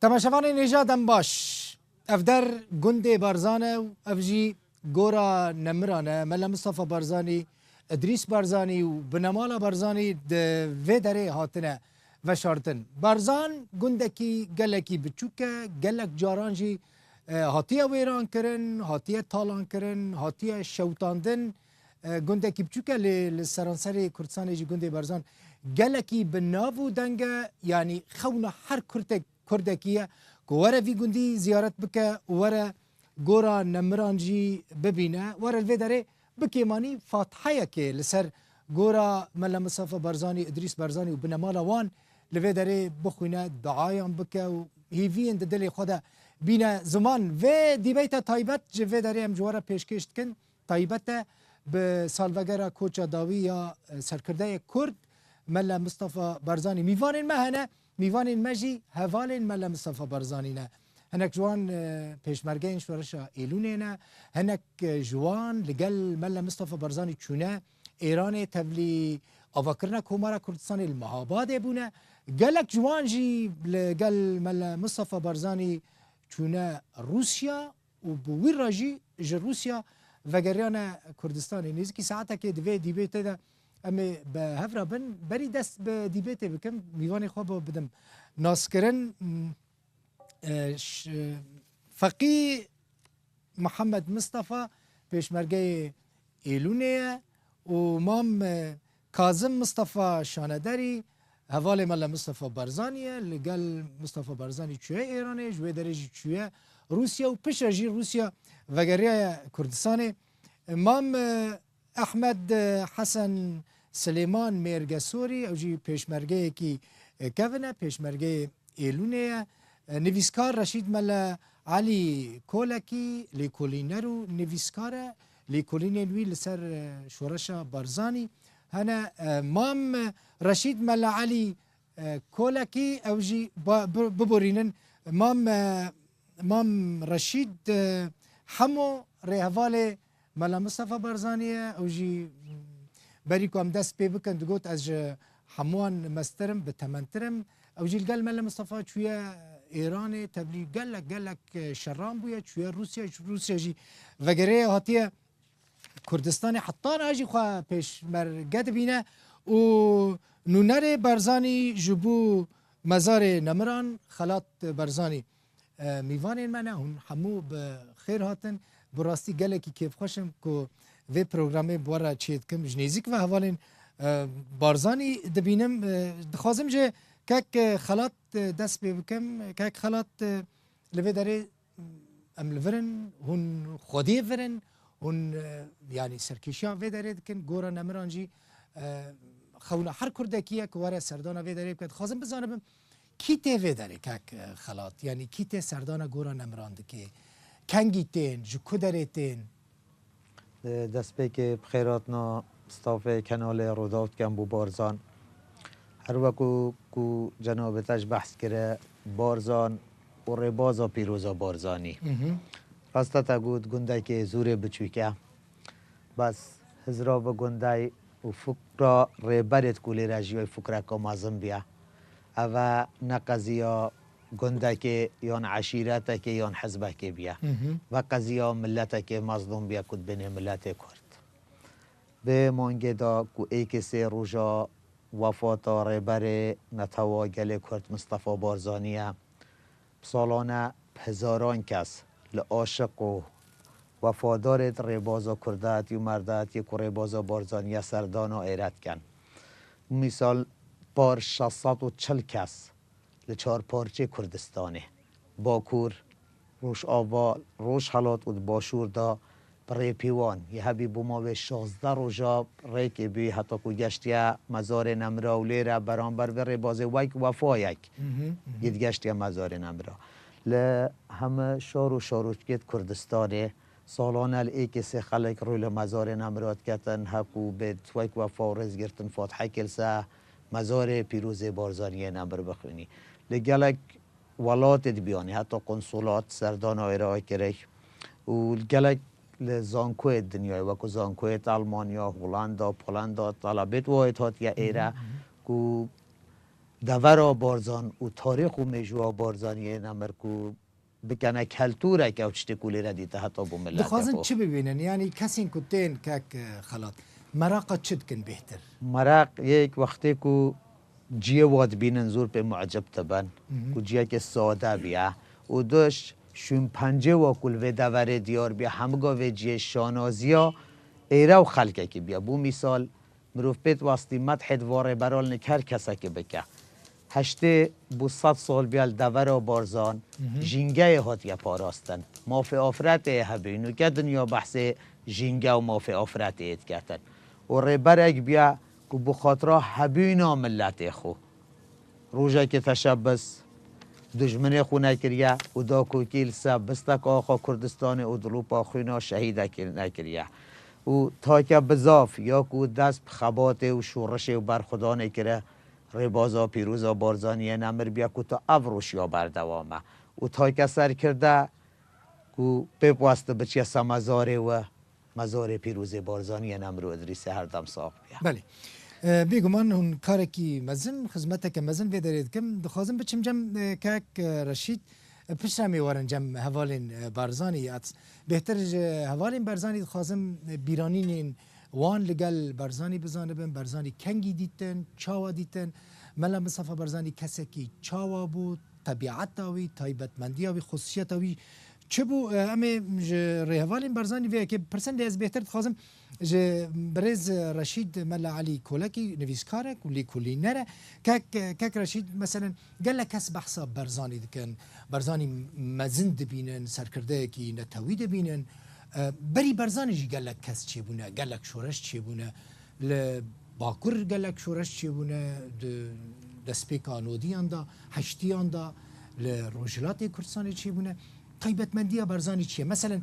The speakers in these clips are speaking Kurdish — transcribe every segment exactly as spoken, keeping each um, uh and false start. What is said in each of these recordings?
Temaşevanên hêja dem baş. Ev der gundê Barzan e û ev jî gora nemiran e. Mela Mistefa Barzanî, Idrîs Barzanî û binemala Barzanî di vê derê hatine veşartin. Barzan gundekî gelekî biçûk e, gelek caran jî, e, hatiye wêran kirin, hatiye talan kirin, hatiye şewtandin. E, gundekî biçûk e, lê li seranserê Kurdistanê jî gundê Barzan gelekî bi nav û deng e, yanî xewna her Kurdek, Kurdekî ye ku were vî gundî ziyaret bike û were gora nemiran jî bibîne, were li vê derê bi kêmanî fatiheyekê li ser gora Mela Mistefa Barzanî, Idrîs Barzanî û binemala wan li vê derê bixwîne, duayan bike û hêviyên di dilê xwe de bîne ziman. Vê dîbeyta taybet ji vê derê em ji we re pêşkêş dikin. Taybet e bi salvegera koça dawî ya, e, serkirdeyê Kurd, Mela Mistefa Barzanî. Mîvanên me hene, mîvanên me jî hevalên Mela Mistefa Barzanî ne. Hinek ji wan, e, pêşmergeyên Şoreşa Êlûnê ne, hinek, e, ji wan li gel Mela Mistefa Barzanî çûne Êranê, tevlî avakirina Komara Kurdistanê li Mehabadê bûne. Gelek ji wan jî li gel Mela Mistefa Barzanî çûne Rûsya û bi wî re jî ji Rûsya vegeriyane Kurdistanê. Nêzîkî saetekê di vê dîbêtê de em ê bi hev re bin. Berî dest bi dîbêtê bikim, mîvanê xwe bo bidim naskirin. E, ş-, Feqî Mihemed Mistefa, pêşmergeyê Êlûnê ye û Mam, e, Kazim Mistefa Şanederî, hevalê Mela Mistefa Barzanî ye. Li gel Mistefa Barzanî çûye Êranê, ji wê derê jî çûye Rûsya û piştre jî Rûsya vegeriyaye Kurdistanê. Mam, e, Ehmed, e, Hesen Silêman Mêrgesorî, ew jî pêşmergeyekî, e, kevin e, pêşmergeyê Êlûnê ye. E, nivîskar Reşîd Mele Elî Kolekî, lêkolîner û nivîskar e. Lêkolînên wî li ser, e, şoreşa Barzanî hene. E, Mam Reşîd Mele Elî, e, Kolekî, ew jî ba-, bi-, biborînin. Mam, e, Mam Reşîd, e, Hemo rêhevalê Mela Mistefa Barzanî ye. Ew jî berî ku em dest pê bikin digot, ez ji hemûyan mestir im, bi tementir im. Ew jî li gel Mela Mistefa çûye Êranê, tevlî gelek gelek, e, şeran bûye, çûye Rûsya, ji Rûsya jî vegerê hatiye Kurdistanê, heta niha jî xwe pêşmerge dibîne û nûnerê Barzanî ji bo mezarê nemiran Xelat Barzanî, e, mîvanên me ne, hûn hemû bi xêr hatin. Bi rastî gelekî kêfxweş im ku vê programê bi we re çê dikim. Ji nêzîk ve hevalên, e, Barzanî dibînim. E, dixwazim ji kek, e, Xelat, e, dest pê bikim. Kek Xelat, e, li vê derê em li vir in, hûn xwedê vir in, hûn, e, yanî serkêşiya vê derê dikin, gora nemiran jî, e, xewna her Kurdekî ye ku were serdana vê derê bike. Dixwazim bizanibim, kî tê vê derê kek, e, Xelat? Yanî kî tê serdana gora nemiran dike? Kengî tên, ji ku derê tên? Destpêkê bi xêr hatina stafê kenalê Rûdaw dikem bo Barzan. Her weku ku cenabê te ji behs kire, Barzan û rêbaza pîroza Barzanî. Mhm. Rast e te got gundekê zûrê biçûk e. Bes hizra bi gundey û fikra rêberê ku lê re jiyaye fikreka mezin bûye. Ev e ne qeziya gundekê yan eşîretekê yan hizbekê bûye. Mhm. Ve qeziya miletekê mezlûm bûye ku dibêne miletê Kurd. Vê mangê de ku êkê sê roja wefata rêberê netewa gelê Kurd Mistefa Barzanî ye, bi salane bi hezaran kes li aşiq û wefadarê di rêbaza Kurdatî û Merdatiyê ku rêbaza Barzanî ye serdana êre dikin. Mîsal par şeş sed û çil kes li çar parçeyê Kurdistanê, Bakur, Rojava, Rojhelat û di Başûr de bi rêpîwan yê hebî bo mavê şazdeh roja rêkê bî heta ku geştiye mezarê Nemira û lê re beramber vê rêbazê wek wefayek Mhm, mhm. yê digeştiye mezarê Nemira. Li heme şar û şarocikê di Kurdistanê salane li êkê sê xelek rû li mezarê Nemira diketin, heku bê wek wefa û rêzgirtin fatihekê li ser mezarê pîrozê Barzaniyê Nemir bixwînî. Li gelek welatê dibiyanî, heta konsulat serdana wê re kirek û gelek li zankoyê dinyayê, wekû zankoyê Almanya, Holanda, Polanda, talabêt wayê hatiye êre Mhm, mhm. ku devera Barzan û tarîx û mêjûya Barzaniyê nemir ku bikene keltûrek ew tiştê ku lêre dîte heta bo milletê xwe. Dixwazin çi bibînin? Yanî kesên ku tên kek e, xelat, meraqa çi dikin bêhtir? Meraq yek wextê ku ciyê wa dibînin zor pê muecib dibin, ku ciyekê sade biye û duş şûn pencê wa ku li vê deverê diyar biye, hemiga vê ciyê şanaziya êre û xelkekî biye. Bo mîsal, mirov pê diwestî medhê di va rêberan li her kesekî bike. Heştê bo sed sal biya li devera Barzan jîngeyê hatiye parastin. Mafê afretê hebî, nûke dinya behsê jînge û mafê afretê yê diketin. Û rêberek biya ku bi xatira hebîna miletê xwe rojekê teşebbis dijminê xwe nekiriye û dakokî li ser bisteka axa Kurdistanê û dilûpa xwîna şehîdekî nekiriye. Û take bizaf ya ku dest bi xebatê û şoreşê û berxwedanê kire, rêbaza pîroza Barzaniyê nemir biya ku ta ev roj ya berdewam e. Û take serkirde ku pê biweste biçiye ser mezarê we, mezarê pîrozê Barzaniyê nemir û Idrîsê her dem sax biya. Belê. E, Bêguman hûn karekî mezin, xizmeteke mezin vê derê dikin. Dixwazim biçim cem e, kek e, Reşîd, e, piştre em ê werin cem hevalên e, Barzanî. At, bêhtir ji hevalên Barzanî dixwazim e, bîranînên wan li gel Barzanî bizanibin, Barzanî kengî dîtin, çawa dîtin. Mela Mistefa Barzanî kesekî çawa bû, tebîeta wî, taybetmendiya wî, xusûsiyeta wî çi bû? E, em ê ji rêhevalên Barzanî vê yekê bipirsin, lê ez bêhtir dixwazim ji birêz Reşîd Mela Elî Kolekî, nivîskarek û lêkolîner e. Kek, kek Reşîd, meselen, gelek kes behsa Barzanî dikin, Barzanî mezin dibînin, serkirdeyekî netewî dibînin. E, berî Barzanî jî gelek kes çêbûne, gelek şoreş çêbûne. Li Bakur gelek şoreş çêbûne, di destpêka nodiyan de, heştiyan de, li Rojhilatê Kurdistanê çêbûne. Taybetmendiya Barzanî çi ye? Meselen,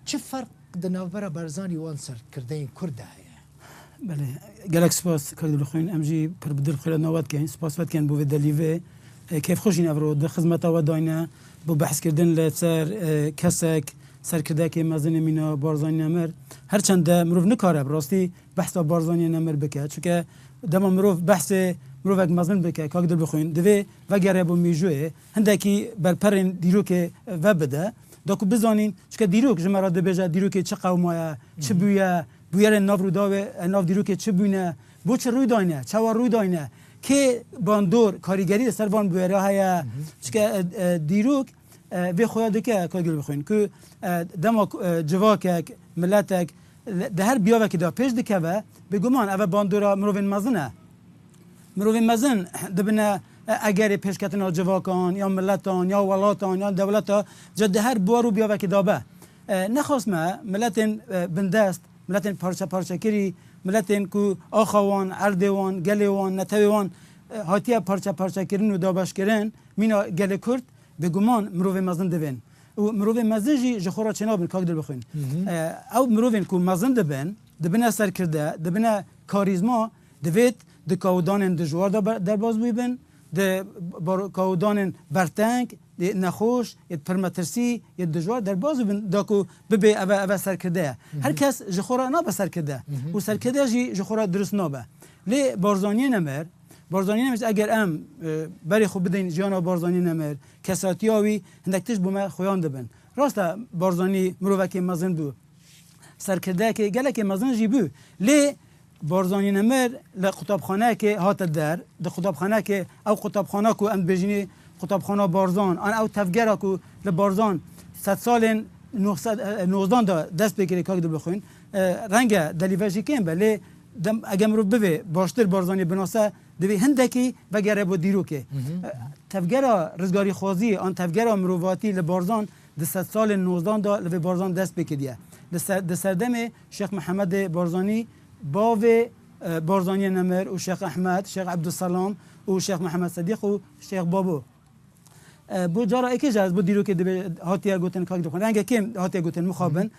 çi ferq di navbera Barzanî û wan serkirdeyên Kurd de heye? Belê, gelek spas kak Dilxwîn. Em jî pir bi dil xwe re nava dikeyin, spas ve dikeyin bo vê delîvê. E, kêfxweş in evro di xizmeta we dayne, bo behskirdin li ser e, kesek, serkirdekê mezinê mîna Barzanî Nemir. Her çende mirov nikare bi rastî behsa Barzanî Nemir bike. Çunke dema mirov behsê mirovek mezin bike, kak Dilxwîn, divê vegere bo mêjûyê, hindekî berperên dîrokê vebide. Da ku bizanîn, çunke dîrok ji me re dibêje dîrokê çi qewma ye, çi bûye, bûyerên nav rûdawê, e, nav dîrokê çi bûne, bo çi rû dayne, çawa rû dayne, kê bandor, karîgerî li ser van bûyera heye. Çike, e, e, dîrok, e, vê xuya dike, ka gel bixwîn, ku, e, dema ku, e, civakek, miletek, li, di her biyavekê de pêş dikeve, bêguman ev e bandora mirovên mezin e. Mirovên mezin dibine, e, egerê pêşketina civakan, ya miletan, ya welatan, ya dewleta, ca di her buwar û biyavekê de be. E, nexasme miletên, e, bindest, miletên parçe parçekirî, miletên ku axa wan, erdê wan, gelê wan, netewê wan, e, hatiye parçe parçekirin û dabeşkirin, mîna gelê Kurd, bêguman mirovê mezin divên. Û mirovê mezin jî ji xwe re çênabin, kak Dilbixwîn. E, ew mirovên ku mezin dibin, dibine serkirde, dibine karîzma, divêt di kawdanên dijwar de ber-, derbaz bûbin, di bar-, kawdanên berteng, yê nexweş, yê pirmetirsî, yê dijwar derbaz bibin, da ku bibê eve, eve serkirde ye. Her kes ji xwe re nabe serkirde. Û serkirde jî ji xwe re dirust nabe. Lê Barzaniyê Nemir, Barzaniyê Nemir, eger em, e, berê xwe bidin jiyana Barzaniyê Nemir, kesatiya wî, hindek tişt bo me xuyan dibin. Rast e, Barzanî mirovekî mezin bû. Serkirdeyekê gelekê mezin jî bû. Lê Barzanî Nemir li qutabxaneyekê hate der. Di qutabxaneyekê, ew qutabxana ku em dibêjinê qutabxana Barzan, an ew tevgera ku li Barzan sedsalên neh sed, e, nozdan de dest pê kirî, kak Dilbixwîn. E, renge delîve jî kêm be, lê dem, eger mirov bivê baştir Barzanî binase, divê hindekî vegere bo dîrokê. E, tevgera rizgarîxwazî an tevgera mirovatî li Barzan di sedsalên nozdan de li vê Barzan dest pê kiriye. Di ser, di serdemê Şêx Mihemedê Barzanî, bavê, e, Barzaniyê Nemir û Şêx Ehmed, Şêx Ebdulselam û Şêx Mihemed Sedîq û Şêx Babo. E, bo cara êkê jî ez bo dîrokê dibê hatiye gotin, kak Dilxwîn. Renge kêm hatiye gotin, mixabin.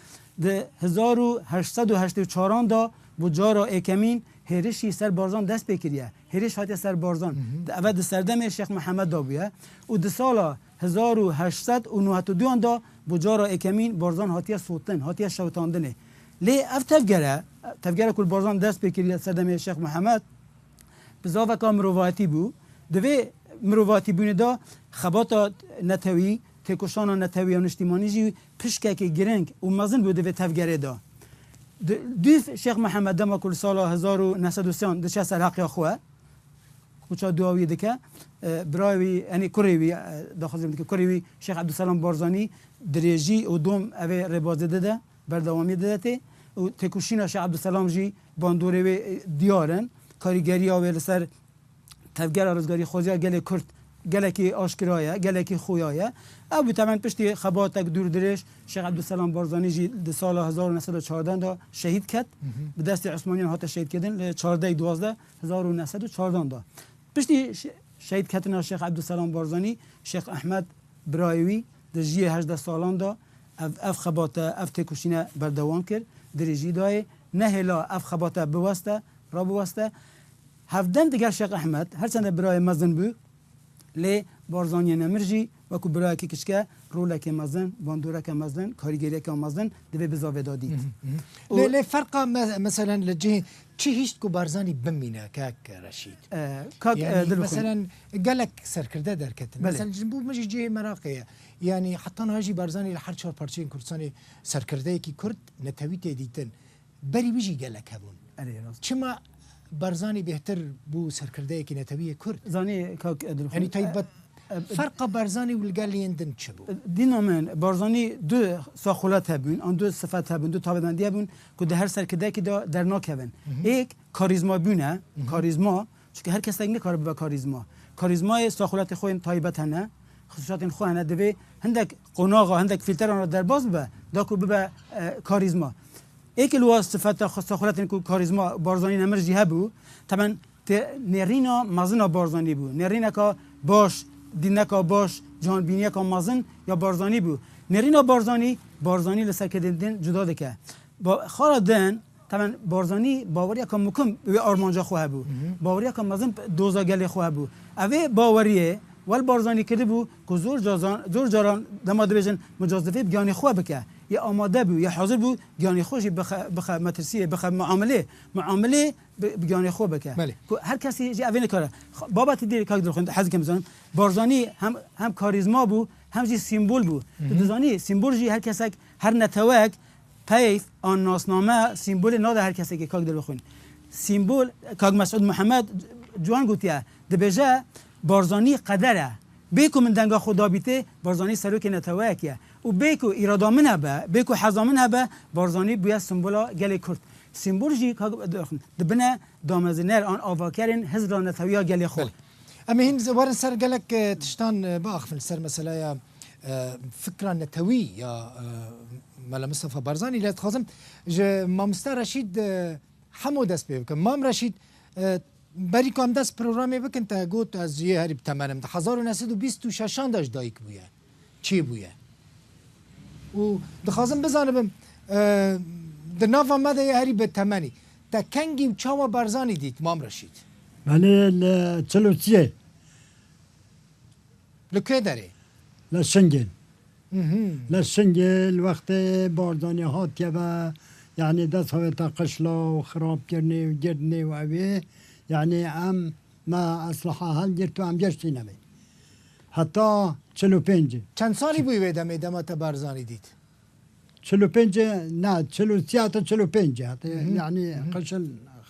Di hezar û heşt sed û heştê û çaran de bo cara êkemîn hêrişî ser Barzan dest pê kiriye. Hêriş hatiye ser Barzan. Di, eve di serdemê Şêx Mihemed de bûye. Û di sala hezar û heşt sed û newed û duyan de bo cara êkemîn Barzan hatiye sotin, hatiye şewitandinê. Lê ev tevgere, tevgere ku li Barzan dest pê kiriye serdemê Şêx Mihemed, bizaveka mirovatî bû. Di vê mirovatîbûnê de xebata netewî, têkoşana netewî ya niştîmanî jî pişkekî giring û mezin bû di vê tevgerê de. Di, dûv Şêx Mihemed dema ku li sala hezar û neh sed û sê diçe ser heqya xwe, xuça dua wî dike, e, birayê wî, yanî kurê wî, e, daxwazim dike, kurê wî Şêx Ebdulselam Barzanî dirêjî û dom evê rêbazê dide, berdewamî dide tê û têkoşîna Şêx Ebdulselam jî bandorê wê, e, diyar in. Karîgeriya wê li ser tevgera rizgarîxwaziya gelê Kurd gelekî aşkira ye, gelekî xuya ye. Ew bû temen piştî xebatek dûrdirêj Şêx Ebdulselam Barzanî jî di sala hezar û neh sed û çardeh de şehîd ket. Hı hı. Bi destê Osmaniyan hate şehîdkirin li çardeh duwazdeh hezar û neh sed û çardeh de. Piştî şe-, şehîdketina Şêx Ebdulselam Barzanî, Şêx Ehmed birayê wî di jiyê hejdeh salan de ev, ev xebate, ev têkoşîne berdewam kir, dirêjî dayê. Nehêla ev xebate biweste, rabiweste. Hevdem digel Şêx Ehmed, her çende birayê mezin bû, lê Barzaniyê Nemir jî wekû birayekî kiçike rolekê mezin, bandoreke mezin, karîgeriyeke mezin di vê bizavê de dît. Hı hı, hı hı. Û Lê, lê ferqa me-, meselen li cihê çi hişt ku Barzanî bimîne, kak Reşîd? E, kak, e, Yanî, Dilxwîn. Meselen gelek serkirde derketin. Belê. Meselen ji bo min jî cihê meraqê ye. Yanî heta niha jî Barzanî li her çar parçeyên Kurdistanê serkirdeyekî Kurd netewî tê dîtin. Berî wî jî gelek hebûn. Erê, rast. Çima Barzanî bêhtir bû serkirdeyekî netewî yê Kurd? Zanî kak Dilxwîn. Yanî taybet, E, e, ferqa Barzanî û li gel yên din çi bû? Dîna min, Barzanî du saxulat hebûn, an du sifet hebûn, du tabebendiye bûn ku di her serkirdeyekî de dernakevin. Hı hı. Êk karîzma bûne, Hı hı. karîzma, çunke her kesek nikare bibe karîzma. Karîzmayê saxulatê xwe yên taybet hene, xisûsiyatên xwe hene, divê hindek qonaxa, hindek fîlteran re derbas bibe, da ku bibe, e, karîzma. Êk li wa sifeta xwe, saxulatên ku karîzma Barzanî Nemir jî hebû, teben tê nêrîna mezin a Barzanî bû. Nêrîneka baş, dîneka baş, cihanbîniyeka mezin ya Barzanî bû. Nêrîna Barzanî, Barzanî li serkirên din cuda dike. Ba-, xala din, teben Barzanî baweriyeka mukim wê armanca xwe hebû. Hı hı. Baweriyeka mezin doza gelê xwe hebû. Ev ê baweriyê wel Barzanî kiribû ku zor cazan-, zor caran dema dibêjin micazifê bi giyanê xwe bike. Yê amade bû, yê hazir bû giyanê xwe jî bixe, bixe metirsiyê, bixe muamelê. Muamelê bi, bi giyanê xwe bike. Belê. Ku her kesî jî evê nikare. Xa-, babetî dî kak Dilxwîn, hez dikim bizanim. Barzanî hem, hem karîzma bû, hem jî sîmbol bû. Hı hı. Tu dizanî, sîmbol jî her kesek, her netewek, peyv an nasname sîmbolê nade her kesekê, kak Dilxwîn. Sîmbol, kak Mesûd Mihemed ciwan gotiye, dibêje, Barzanî qeder e. Bê ku min denga xwe dabîtê, Barzanî serokê neteweyek e. Û bê ku îrada min hebe, bê ku heza min hebe, Barzanî bûye simbola gelê Kurd. Sîmbol jî ka-, dibine damezîner an avakerên hizra netewiya gelê xwe. Belê. Em ê hîn werin ser gelek, e, tiştan, e, biaxivin li ser meseleya, e, fikra netewî ya, e, Mela Mistefa Barzanî. Lê dixwazim ji Mamoste Reşîd, e, Hemo dest pê bikim. Mam Reşîd, e, berî ku em dest programê bikin, te got ez yê herî bi temen im. Di hezar û neh sed û bîst û şeşan de ji dayik bûye. Çêbûye. Û dixwazim bizanibim, e, di nava me de yê herî bi temenî. Te kengî û çawa Barzanî dît, Mam Reşîd? Belê, li çil û siyê. Li kê derê? Li Şingêl. Mhm. Li Şingêl wextê Barzanî hatiye ve, yanî dest xwe te qişla û xirabkirinê û girtinê û ew ê, yanî em me eslaha hilgirt û em geştîne vê. Heta çil û pêncî. Çend salî bûyî wê demê, dema te Barzanî dît? Çil û pêncî, ne, çil û sê heta çil û pêncî heta, Mhm. yanî Mhm. qişil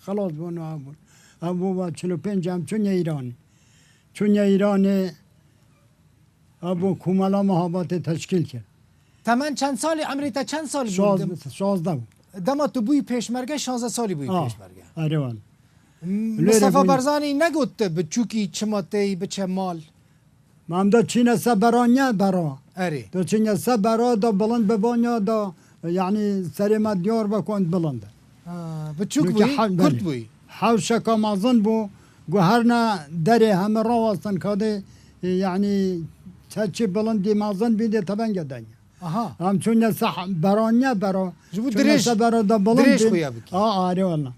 xelas bûn û ev bûn. Ev bû ve çil û pêncî em çûne Îranê. Çûne Îranê, Ev bû Komela Mehabatê teşkîl kir. Temen çend salî, emrê te çend salî bû? Şaz-, şazdeh bû. Dema tu bûyî pêşmerge, şazdeh salî bûyî Ah, pêşmerge. Erê wele. M-, Lê Mistefa rê bûn- Barzanî negot te bi çûkî çima tey biçe mal? Em de çîne se bera niye bera. Erê. De çîne se bera da bilind bi vanya da, yanî serê me diyar be ku bilind e. Ha, biçûk Çunke bûyî, hev-, kurt belê. bûyî. Hewşeka mezin bû, ku her ne derê heme rawestin kadê, e, yanî çeçî bilindî mezin bî dê tevenge denya. Aha. Em çûne se beraniye bera, Ji bo çûne dirêj, se bera da bilind dirêj bîn. xuya bikî. A, arê wala.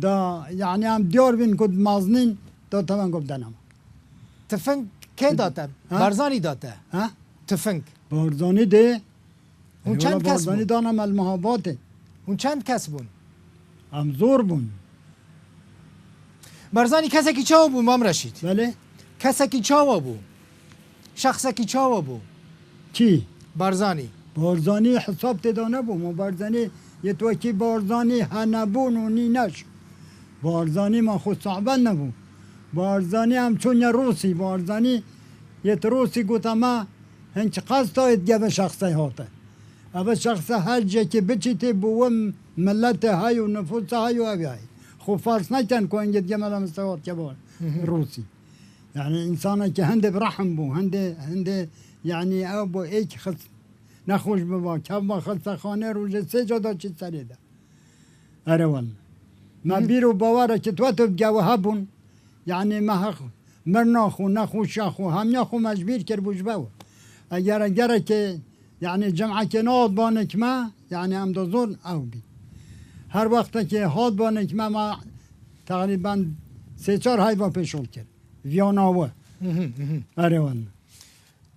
Da, yanî em diyar bîn ku mezinîn, da tevengo bidene me. Tifing kê da te? Ha? Barzanî da te. Ha? Tifing. Barzanî dê. Hûn Ê, çend wala kes Barzanî bûn? dana me li Mehabatê. Hûn çend kes bûn? Em zor bûn. Barzanî kesekî çawa bû, Mam Reşîd? Belê. Kesekî çawa bû? Şexsekî çawa bû? Kî? Barzanî. Barzanî hesab tê de nebû. Ma Barzanî yê tu wekî Barzanî henebûn û nîneş. Barzanî ma xwe saben nebû. Barzanî em çûnye Rûsî. Barzanî yê tu Rûsî gote me hin çiqas tayê digeve şexsey hate. Eve şexse her cekê biçîtê bi wim milletê hay û nifûsa hay û ev hay. Xwe fars neken ku hingê digeme de mistewa dikeve Rûsî. Yani însanekî hindê bi rehm bû, hindê, hindê yani ew bû êk xist nexweş biba, kevba xistexanê rojê sê ca da çi serê de. Erê wele. Me bîr û bawerekî tuwet û gewe hebûn. Yani me heq mirna xwe, nexweşiya xwe, hemiya xwe me ji bîr kir bû ji bew. Eger gereke yani cemekê nehat banik me, yani em de zor ew bî. Her wextekê hat banik me, me teqrîben sê çar heyva pêşol kir. Viyana we. Erê wele.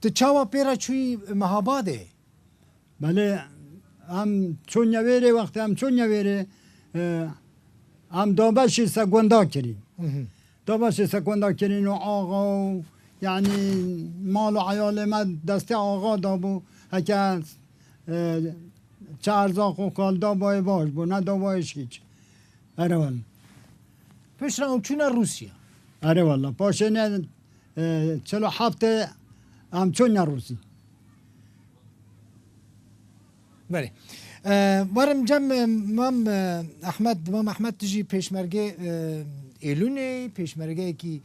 Tu çawa pê re çûyî Mehabadê? Belê em çûnye wêrê, wextê em çûnye wêrê, e, em dabeşî sekunda kirî. Dabeşî sekunda kirîn û axa û, yani mal û eyalê me destê axa dabû. Heke, e, çi erzaq û kal dabayê baş bû, ne dabayê şîç. Erê wele. Piştre ew çûne Rûsya. Erê wele. Paşê ne, e, çil û heftê em çûne Rûsî. Belê. E, werim cem, e, Mam, e, Ehmed, Mam Ehmed tu jî pêşmergê, e, Êlûnê, pêşmergeyekî,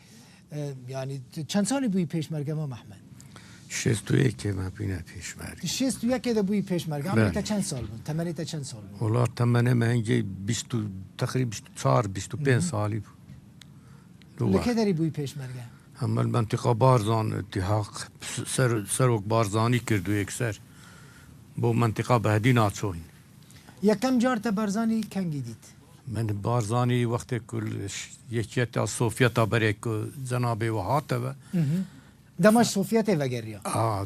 e, yani tu çend salî bûyî pêşmerge Mam Ehmed? Şêst û yekê me bîne pêşmerge. Tu şêst û yekê de bûyî pêşmerge. Emrê te çend sal bû? Temenê te çend sal bû? Wala temenê me hingê bîst û, teqrîb bîst û çar, bîst û pênc salî bû. Li ke derî bûyî pêşmerge? Em li mentiqa Barzan, iltihaq, ser, serok Barzanî kir du yekser. Bo mentiqa Behdî naçoyîn. Yekem car te Barzanî kengî dît? Min Barzanî wextê ku li ş-, Yekiyeta Sovyeta berê ku cenabê we hate ve. Dema ji Sovyetê vegeriya? A,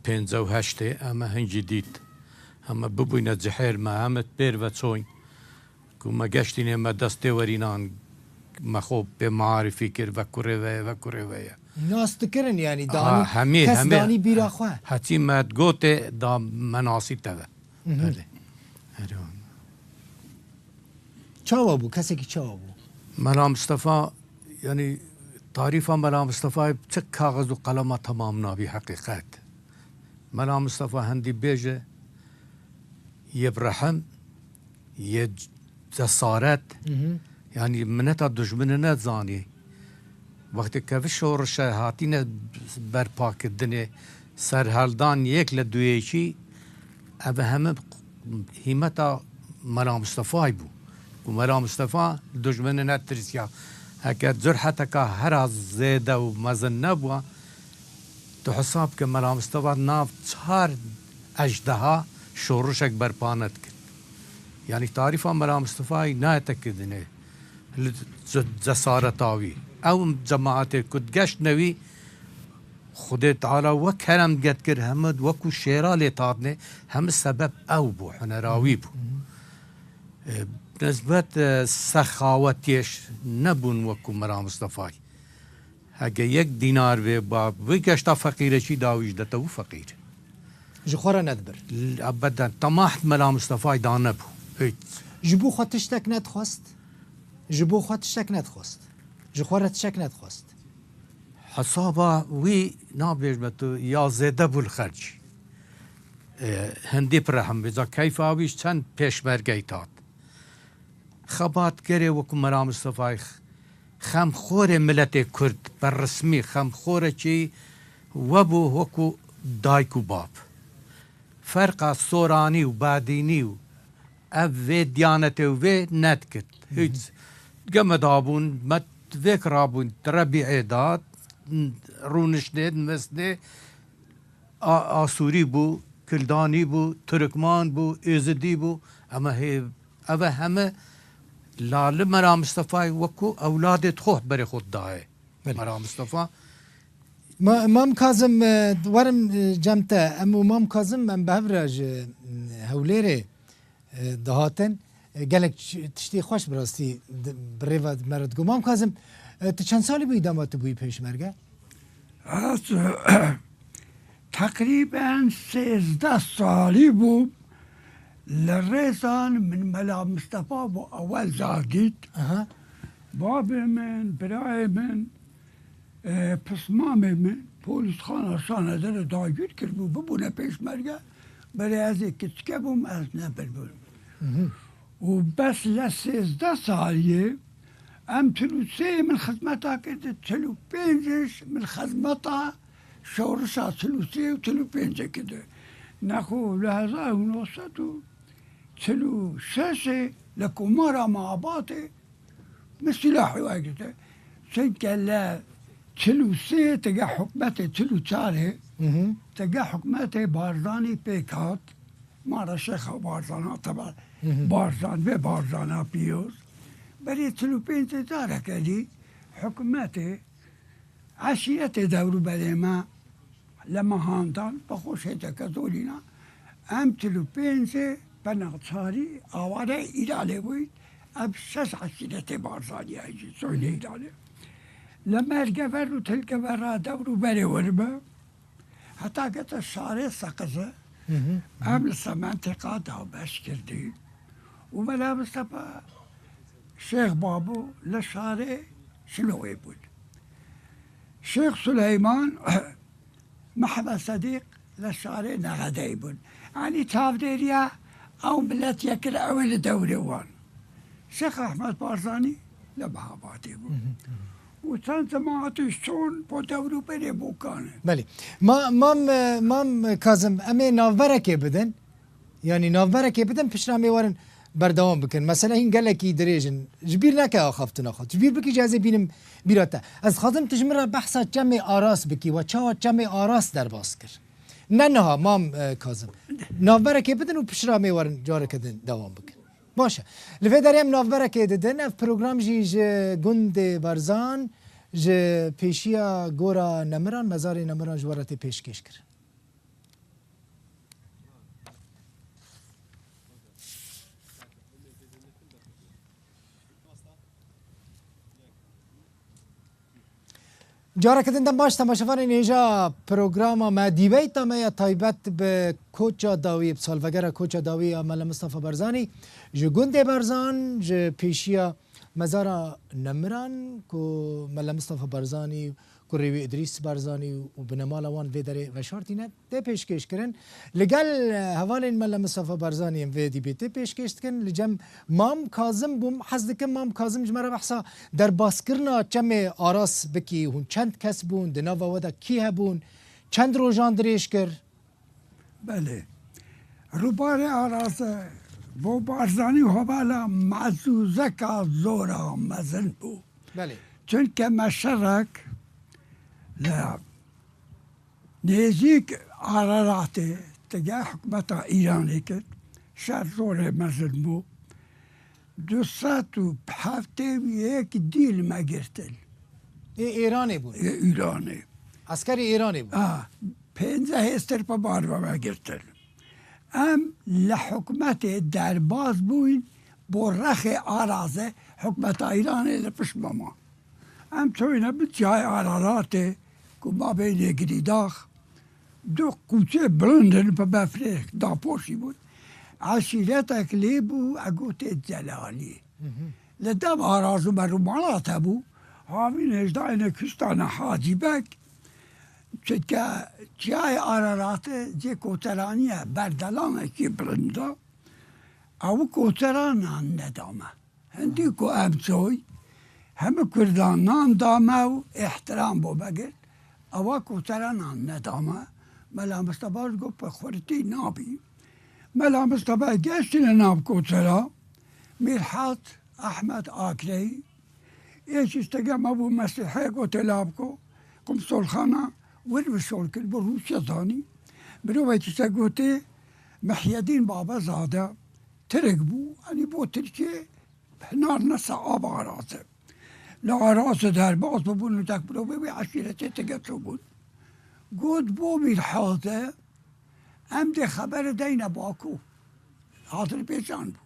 pêncî û heştê em e hingî dît. Em e bibûyne cihêr me, em e pêr ve çoyn. Ku me geştînê me destê werînan me xwe pê maarifî kir, ve kurê ve ye, ve kurê ve ye. Nas dikirin yanî Ha, danî hemî, kes hemî. danî bîra xwe. Heçî me gotê da me nasî te ve. Mhm. Belê. Erê wan. Çawa bû? Kesekî çawa bû? Mela Mistefa, yanî tarîfa Mela Mistefayê çi kaxiz û qelema temam nabî heqîqet. Mela Mistefa hendî bêje, yê bi rehim, yê cesaret, yanî mineta dijminê nezanî. Wextê ke vî şorişe hatîne berpakirdinê, serheldan yek li duyêkî, ev heme hîmeta Mela Mistefayê bû. Ku Mela Mistefa li dijminê netirsiya. Heke curheteka hera zêde û mezin nebûa, tu hesab ke Mela Mistefa nav çar ejdeha şorişek berpa nedikir. Yanî tarîfa Mela Mistefayê nayete kirinê li ce-, cesareta wî. Ew cemaetê ku digeştine wî, Xwedê Teala wek kerem get kir, heme wekû şêra lê tatnê, heme sebeb ew bû, hunera wî bû. E, nisbet, e, sexawetiyêş nebûn wekû Mela Mistefayê. Heke yek dînar vê ba, vê geşta feqîrekî dawî ji dete wî feqîr. Ji xwe re nedibir. L-, ebeden, temah Mela Mistefayê da nebû. Hiç. Ji bo xwe tiştek nedixwest. Ji bo xwe tiştek nedixwest. Ji xwe re tiştek nedixwest. Hesaba wî nabêjme tu ya zêde bû li xercî. E, hindî pirehim bê, za keyfa wî ji çend pêşmergeyî tat. Xebatkerê wekû Mela Mistefayê x-, xemxorê miletê Kurd, bi resmî xemxorekî we bû wekû dayik û bab. Ferqa soranî û badînî û ev vê diyanetê û vê nedikit. Hiç. Ge me dabûn, me vêk rabûn, di rebî'ê da, rûniştê, nivîstinê, A-, Asûrî bû, Kildanî bû, Tirikman bû, Êzidî bû. Eme hê, eve heme la li Mela Mistefayê wekû ewladê xwe berê xwe didayê. Belê. Mela Mistefa. Ma-, Mam Kazim, e, werim, e, cem te. Em û Mam Kazim em bi hev re ji, e, Hewlêrê, e, dihatin. E, gelek ç-, tiştê xweş bi rastî di, bi rê ve me re digot. Mam Kazim, E, tu çend salî bûyî dema tu bûyî pêşmerge? Ez teqrîben sêzdeh salî bûm li Rêzan, min Mela Mistefa bo ewel car dît. Aha. Babê min, birayê min, e, pismamê min polîsxana Şanedere dagir kiribû, bibûne pêşmerge. Berê ez ê kiçike bûm, ez nebiribûm. Hı hı. Û bes le sêzdeh saliyê em çil û sê min xizmeta kirdi, çil û pênc min xizmeta şorişa çil û sê û çil û pêncê kirdi. Nexwe li hezar û neh sed û çil û şeşê li Komara Mabatê min sîlahê wergirte. Çunke li çil û sê tige hikûmetê çil û çarê, Hı hı. tige hikûmetê Barzanî pêk hat. Ma re Şêxa Barzana teba Hı hı. Barzan ve Barzana pîroz. Berê çil û pêncê careke dî hikûmetê eşîretê dewrûberê me li me handan, bi xwe şêteke zorîna. Em çil û pêncê penaçarî aware Îranê bûyn. Em şeş eşîretê Barzanî ye jî, soyê Hı hı. Îranê. Li Mergever û Tilgever re dewrûberê wir be. Heta gete şarê Seqize, Hı hı. em li Sementîqa dabeş kirdî. Û Mela Mistefa Şêx Babû li şarê Şilowê bûn. Şêx Suleyman, Mehmed Sedîq li şarê Nexedeyê bûn. Yanî çavdêriya ew milet yekir ew ê li dewrê wan. Şêx Ehmed Barzanî li Mehabatê bû. Hı hı. Û çend cemaetî ji çon bo dewrûberê Bokanê. Belê. Ma-, mam, e, mam Kazim, em ê navberekê bidin. Yanî navberekê bidin, piştre em ê werin berdewam bikin. Mesele hîn gelekî dirêj in. Ji bîr neke axaftina xwe. Ji bîr bikî, jî ez ê bînim bîra te. Ez dixwazim tu ji min re behsa Çemê Aras bikî. We çawa Çemê Aras derbas kir? Ne niha, mam, e, Kazim. Navberekê bidin û piştre em ê werin careke din dewam bikin. Baş e. Li vê derê em navberekê didin. Ev program jî ji gundê Berzan, ji pêşiya Gora Nemiran, Mezarê Nemiran ji we re tê pêşkêş kirin. Careke din dem baş temaşevanên hêja programa me, dîbeyta me ya taybet bi Koça Dawî, bi salvegera Koça Dawî ya Mele Mistefa Barzanî, ji gundê Berzan, ji pêşiya Mezara Nemiran ku Mele Mistefa Barzanî, kurê wî Îdrîs Barzanî û binemala wan vê derê veşartîne, tê pêşkêş kirin. Li gel, e, hevalên Mele Mistefa Barzanî em vê dîbê tê pêşkêş dikin. Li cem Mam Kazim bûm. Hez dikim Mam Kazim ji me re behsa derbazkirina Çemê Aras bikî. Hûn çend kes bûn? Di nava we de kî hebûn? Çend rojan dirêj kir? Belê. Rûbarê Araze bo Barzanî û hevala mezûzeka zora mezin bû. Belê. Çunke me şerek li nêzîk Araratê tige hikûmeta Îranê kir. Şer zorê mezin bû. Du sed û heftê û yek dî li me girtin. Ê Îranê bûn. Ê Îranê. Eskerê Îranê bûn. A, pênce hêstir pe bar ve me girtin. Em li hikûmetê derbaz bûyn, bo rexê Araze hikûmeta Îranê li pişt me ma. Em çoyne bi çiyayê Araratê ku ma beynê Girîdax, du qûçê bilind in bi befrê dapoşî bûn. Eşîretek lê bû, e gotê Celalî. Hı hı. Li dem Araz û me rûmalat hebû, havîn hêjdayê ne kustane Hacî Beg, çike çiyayê Araratê cê koteranî ye, berdelanekî bilind e. Ew kotera nan neda me. Hindî ku em çoy, hemî Kurdan nan da me û îhtiram bo me girt. Ewa kotera nan neda me. Mela Mistefa ji got, bi xurtî nabî. Mela Mistefa geştîne nav kotera. Mîrhat Ehmed Akreyî, ê jî stege me bû Mesîhê, gotê, labko, qumsolxana wir bi şol kir, bi Rûsya zanî. Mirovekî se gotê Mihyedîn Babezade, Tirk bû, yanî bo Tirkiyê hinar nesa ava Araze. Li Araze derbas bûbûn û tek mirovê wê eşîretê tige çûbûn. Got bo Mîrhate, em dê xebere deyne Baku. Azerbaycan bû.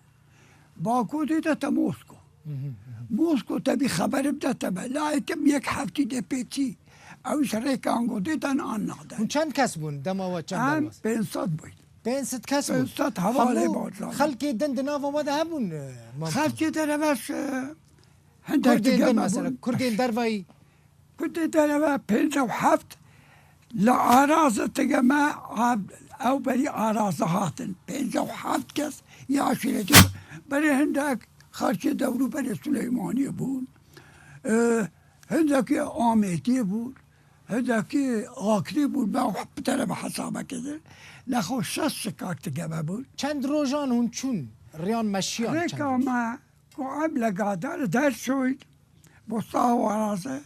Baku dê de te Mosko. Mosko te bî xeberim de te be. Layê kim yek heftî dê pêçî. Ew ji rêkan godê den an naden. Hûn çend kes bûn dema we çend Em derwas? Pênc sed bûyn. Pênc sed kes bûn. Pênc sed hevalê Hemû Barzanî. Xelkê din di nava we de hebûn, e, Mam? Xelkê dereves, e, hindek Kurdên din geme mesela, bûn. Kurdên dervayî? Kurdê dereve pêncî û heft li Arazê dige me, ew berî Arazê hatin. Pêncî û heft kes ya aşîretî. Berê hindek xelkê dewrû berê Suleymaniyê bûn. E, hindekî Amêdiyê bûn. Hindekî Akrê bûn. Me bi te re bi hesabekê dir. Lexo şeş şikak dige me bûn. Çend rojan hûn çûn? Riyan meşiyan çend Rêka roj? me ku em li Gader derçûyn, bo sawa raze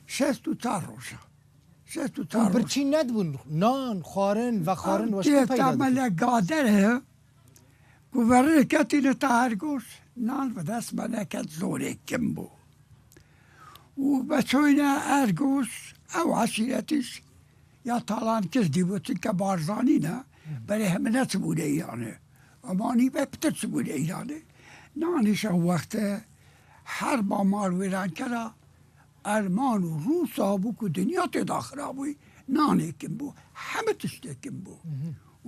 şêst û çar roja. Şêst û çar Hûn roj. birçî nedibûn? Nan, xwarin, vexwarin, Em we ji ku peyda diyeta me dikir? li Gader heye, ku verê ketîne ta Ergos, nan bi dest me neket, zorê kim bû. Û me çoyne Ergos, ew eşîretîş ya talan kirdî bû, çunke Barzanî ne, berê hemine çibûne Îranê. Emanî be pitir çibûne Îranê. Nanîş ew wexte herba malwêrankera Erman û Rûsa bû ku dinya tê daxirabûyî, nanê kim bû, heme tiştê kim bû.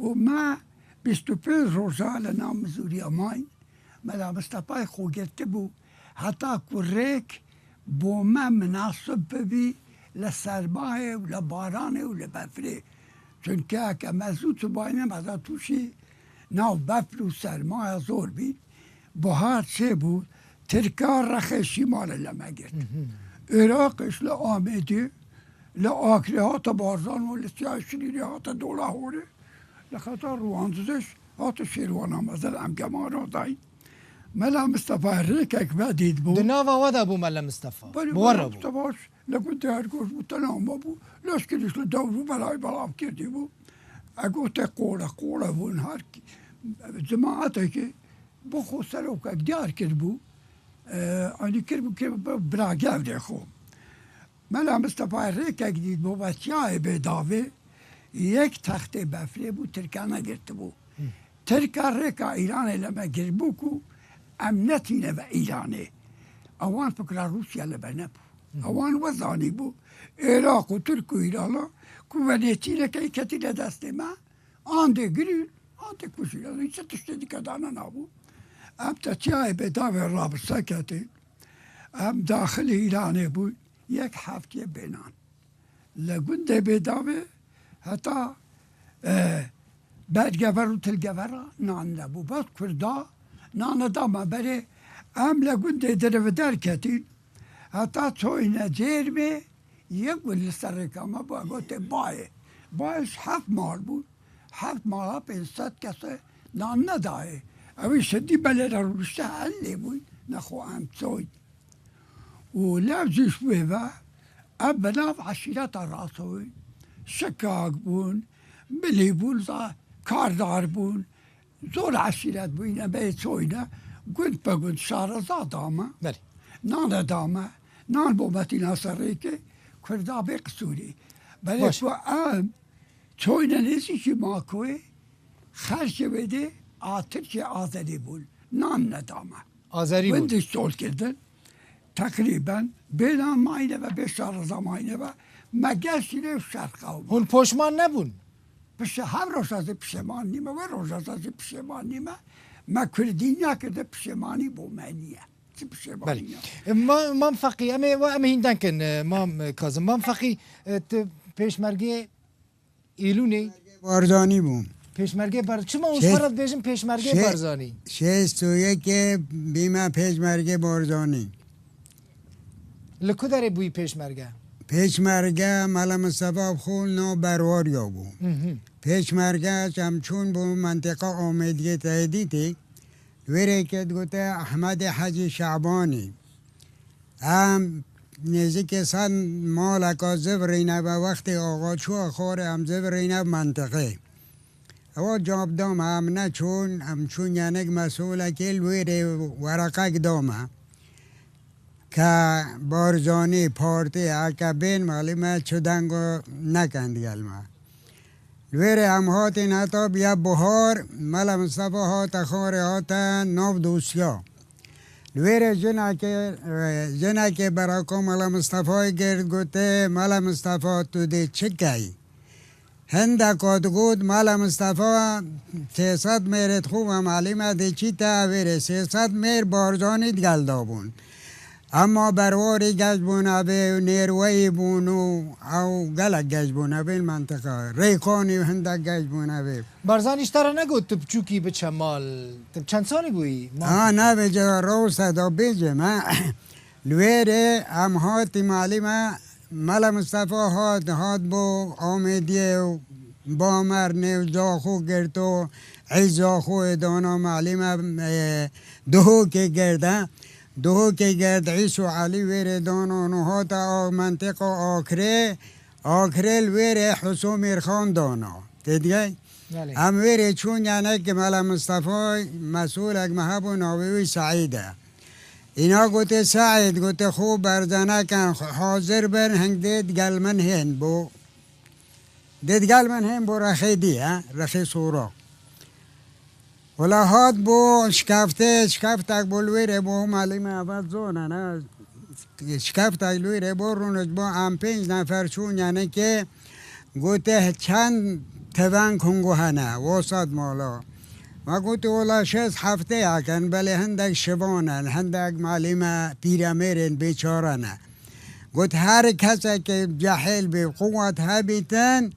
Û me bîst û pênc roja li nav Mizûriya mayîn, Mela Mistefayê xwe girtibû, heta ku rêk bo me minasib bibî li sermayê û li baranê û li befrê. Çunke heke me zû çûbayne, me da tûşî nav befr û sermaya zor bîn. Buhar çêbû, Tirka rexê şîmalê li me girt. Iraqê ji li Amêdê, li Akrê hate Barzan û li Siyayê Şirînê hate Dolahorê. Li xeta Rwandizê hate Şêrwana Mezin, em gemara dayîn. Mela Mistefa rêkek vedît bû. Di nava we de bû Mela Mistefa? Belê, Bi we Mela re bû? Mistefa li gundê Ergos bû, tena me bû. Leşkerî ji li dewr û berayî belav kirdî bû. Egotê qole, qole bûn her ki-, cemaatekê bo xwe serokek diyar kiribû. E, anî kiribû, kiribû bira gevdê xwe. Mela Mistefayê rêkek dît bo vetiyayê bê davê, yek textê befrê bû, Tirka negirtibû. Tirka rêka Îranê li me girtibû ku em netîne ve Îranê. Ewan fikra Rûsya li me nebû. Ewan we zanîbû, Iraq û Tirk û Îrana ku venêtîneke ketîne destê me, an dê girîn, an dê kujîn. Yanî çi tiştê dike dane nabû. Em tetiyayê bê davê rabirse ketîn. Em daxilî Îranê bûyn, yek heftiyê bênan. Li gundê bê davê heta, e, bergever û tilgevera nan nebû. Bes Kurda nane da me berê. Em li gundê dirivider ketîn. Heta çoyne Cêrmê, yek gund li ser rêka me bû, gotê Bayê. Bayê ji heft mal bûn. Heft mala pênc sed kese nan nedayê. Ew ê şedî belê re rûnişte el lê bûyn, nexwe em çoyn. Û lev jî ji wê ve, em bi nav eşîreta Rasoyî, şikak bûn, milî bûn, za-, kardar bûn, zor eşîret bûyne, bê çoyne, gund be gund şareza dame. Belê. Nane dame, nan bo metîna ser rêkê, Kurda bê qisûrî. Belê Baş. ku em çoyne nêzîkî Makoyê, xerçê wê dê a Tirkiyê Azerî bûn. Nan nedame. Azerî bûn. Wendî şol kirdin. Teqrîben bê nan mayne ve, bê şareza mayne ve. Me gel şîrê û şer qewma. Hûn poşman nebûn? Pişe-, hev roja zî pişêman nîme, wê roja zî pişêman nîme. Me kurdî nekirde, pişêmanî bo me niye. Çi pişêmanî Belê. ne? E, ma-, Mam Feqî, em ê, em ê hîn denk in, e, Mam, e, Kazim. Mam Feqî, e, tu pêşmergê Îlûnê Barzanî bû. Pêşmergê Bar-, çima hûn Şêst-, xwe re dibêjin pêşmergê şê-, Barzanî? Şêst û yekê bîme pêşmergê Barzanî. Li ku derê bûyî pêşmerge? Pêşmerge Mela Mistefa bi xwe nav Berwarya bû. Hı hı. Pêşmerge em çûn bo mentiqa Amêdiyê Tehdîtê. Wê rêkê digote Ehmedê Hecî Şabanî. Em nêzîkê sed maleka zivirîne ve wextê axa çûye xwarê em zivirîne mentiqê. Ewa cab da me, em neçûn, em çûn yenik mesûlekê li wê rê wereqek da me. Ke Barzanî, partî, eke bên malî me çi dengo nekin digel me. Li wê rê em hatin heta biya buhar, Mela Mistefa hate xwarê hate nav dosya. Li wê re jinekê, jinekê berako Mela Mistefayê girt, gote, Mela Mistefa, tu dê çi key? Hindeka digot, Mela Mistefa, sê sed mêrê xwe ve malîme diçîte, vê re sê sed mêr Barzanî digel dabûn. Ema berwarî geş bûn evê û nêrweyî bûn û ew gelek geş bûn evê mentiqa. Rêkanî û hindek geş bûn evê. Barzanî ji te re negot tu biçûkî biçe mal? Tu çend salî bûyî? Ha, navê cera rawsa da bêjim, ha. Li wê rê em hatî malî me, Mela Mistefa hat, hat bo Amêdiyê û Bamernê û Caxo girto, ey Caxoyê dana malî me, e, Duhokê girde. Duhokê gird Îso Elî wê rê dana û hate a mentiqa Akrê, Akrê li wê rê Husû Mîrxan dana. Tê digey? Belê. Em wê rê çûn, yanekî Mela Mistefay, mesûlek me hebû, navê wî Seîd e. Îna gotê, Seîd, gotê, xwe berze neken, xwe hazir bin, hing dê digel min hên bo. Dê digel min hên bo rexê dî, he, rexê sora. Wela hat bo şikeftê, şikeftek bo li wê rê bo, malî me eve zone ne. Şikeftek li wê rê bo, rûnişt bo, em pênc nefer çûn, yanekê, gote, çend tevenk hungo hene, wesat mala. Me gote, wela şêst heftê yakin, belê hindek şivan in, hindek malî me pîremêrên bêçare ne. Got, her kesekê cehêl bê, quwet hebîtin,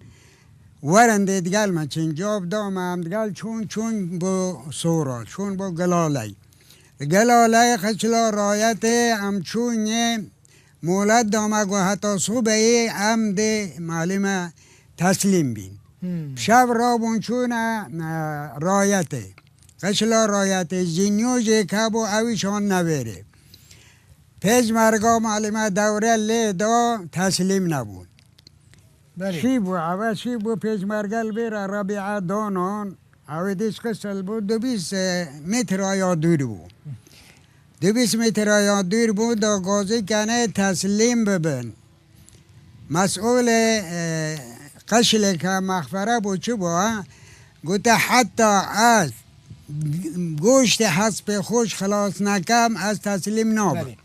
werin dê digel me çin. Cewab da me, em digel çûn, çûn bo sora, çûn bo Gilaley. Gilaley Qişla Rayetê em çûn yê, molet da me, got, heta sobeyê em dê malî me teslîm bîn. Hmm. Şev rabûn çûne, e, Rayetê. Qişla Rayetê, Jînyo jê kebû, ew îşan nevêrê. Pêşmerga malî me dewre lê da, teslîm nebûn. Belê. Çî bû, eve çî bû, pêşmerge li vê re Rebîe danan, ew ê dîs qisil bû, du bîst metre ya dûr bû. Du bîst metre ya dûr bû, da gazî kenê teslîm bibin. Mesûlê, e, qişlê ke mexfere bû, çi bû, ha? Gote, heta ez goştê hespê xwe ji xilas nekem, ez teslîm nabim. Belê.